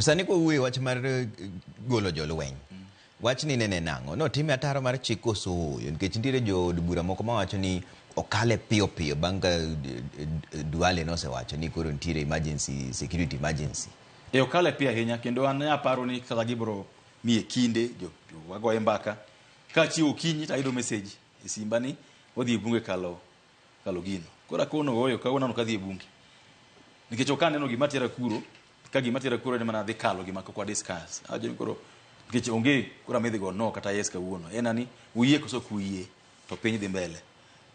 Sani kwawuoyo e wach mar golo jolweny. Wachni nene nang'o? Notime ataro mar chik koso ooyo? Nikech nitiere jood bura moko mawacho ni okale piyo piyo bang' ka Duale nosewacho ni koro nitiere emergency, security emergency. E okale piyo ahinya kendo an aparo ni kata gibiro miye kinde jo, jo wagoye mbaka. Ka achiewo okinyi to ayudo message e simba ni wadhi e bunge kalo kalo gino. Koro akono ooyo kawuono an ok adhi e bunge. Nikech ok aneno gima tera kuro, ka gima tera kuro en mana dhi kalo gima kok wa discuss. Awacho ni koro nikech onge kura midhi go no kata yes kawuono. En ani uyie koso ok uyie to piny dhi mbele.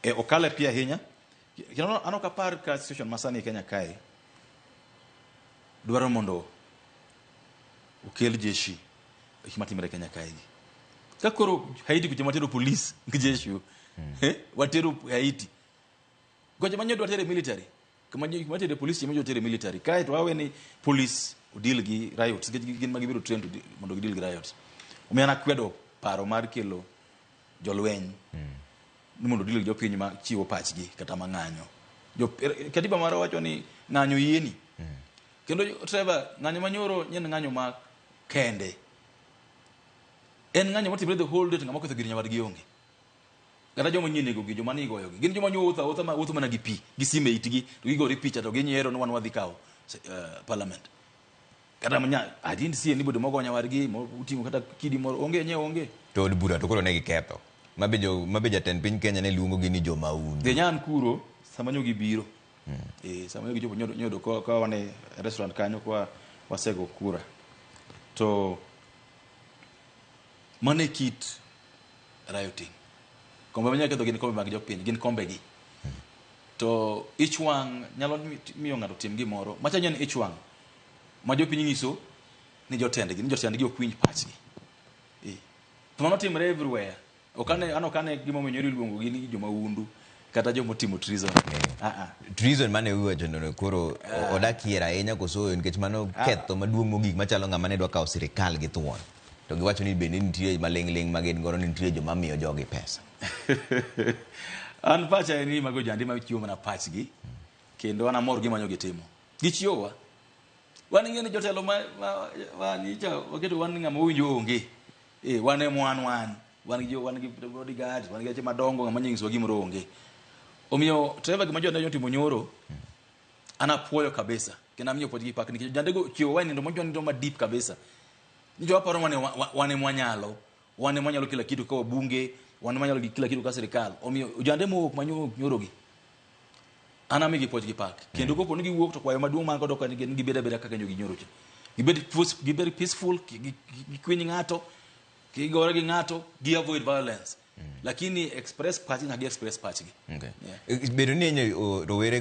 E okale piyo ahinya. Kendo an ok apar ka situation ma sani e Kenya kae dwaro mondo okel jeshi e gik matimore e Kenya kae gi. Ka koro Haiti kucho watero police gi jeshi. Eh, watero Haiti. Gocho manyo dwa tere military. Kama jo tere police chemo tere military. Kae to wawe ni police odeal gi riots nikech gin ma gibiro train to mondo gideal gi riots. Omiyo an akwedo paro mar kelo jolweny ni mondo odeal gi jopiny ma chiwo pachgi kata ma ng'anyo. Jo, katiba marwa wacho ni ng'anyo yieni. Kendo Trevor, ng'anyo manyoro en ng'anyo ma kende. En ng'anyo matimore the whole day to ng'ama oketho gir nyawadgi onge. Kata joma nyie nego gi, joma ni goyo gi. Gin joma nyowuotho awuotha ma wuotho mana gi pi, gi sime itgi, to gigore picha to ginyiero ni wan wadhi kawo parliament. Kata manya, I didn't see anybody mogo nyawadgi, moting'o kata kidi moro, onge nye onge. To od bura to koro ne giketho. Mabe jo mabe jatend piny Kenya ne luongo gi ni jo mahundu. Dhi nyan kuro sama nyo gibiro. Eh, sama nyo gichopo nyodo, nyodo ka, ka wan e restaurant kanyo kwa wasego kura. To mano e kit rioting. Kombe manyalo ketho gin kombe mag jopiny, gin kombe gi. To ich wang' nyalo miyo ng'ato tim gimoro. Macha en ich wang' ma jopiny nyiso ni jotendgi, ni jotendgi ok winj pachgi. Eh. To mano timre everywhere. Ok ane, an ok ane gimomiyo nyoro iluongo gi ni jomahundu kata jomotimo treason. Ah ah. Treason mane iwacho no koro odak yier ahinya koso ooyo nikech mano ketho maduong' mogik machalo ng'ama ne dwa kawo sirikal gi thuon. To giwacho ni bende nitie maling'ling' ma gin godo ni nitie joma miyo jogi pesa. An pacha en ni mago jandi ma chiwo mana pachgi kendo an amor gima nyo gitimo. Gichiwowa. Wan ing'e ni jotelo ma, ma, ma nyicha waketo wan ng'ama owinjo onge. Eh, wan ema wan wan. Wan gi jo wan gi bodyguards, wan gi gache madongo ng'ama nyisowa gimoro onge. Omiyo Trevor gima jondego otimo nyoro an apuoyo kabisa kendo amiyo puoch gi pak nikech jandego chiwowa e nindo mochwa nindo ma deep kabisa. Nicho waparo wan wan ema wanyalo, wan ema wanyalo kila kitu ka wabunge, wan ema wanyalo kila kitu ka sirikal. Omiyo ojande mowuok manyo nyoro gi an amigi puoch gi pak. Kendo kopo ni giwuok to kwayo maduong' man godo ka gin gibed abeda kaka nyo ginyoro cha. Gibed gibed peaceful, gikwiny ng'ato, gigore gi ng'ato, gi avoid violence. Lakini express pachgi nyaka gi express pachgi. Okay. Bedo ni rowere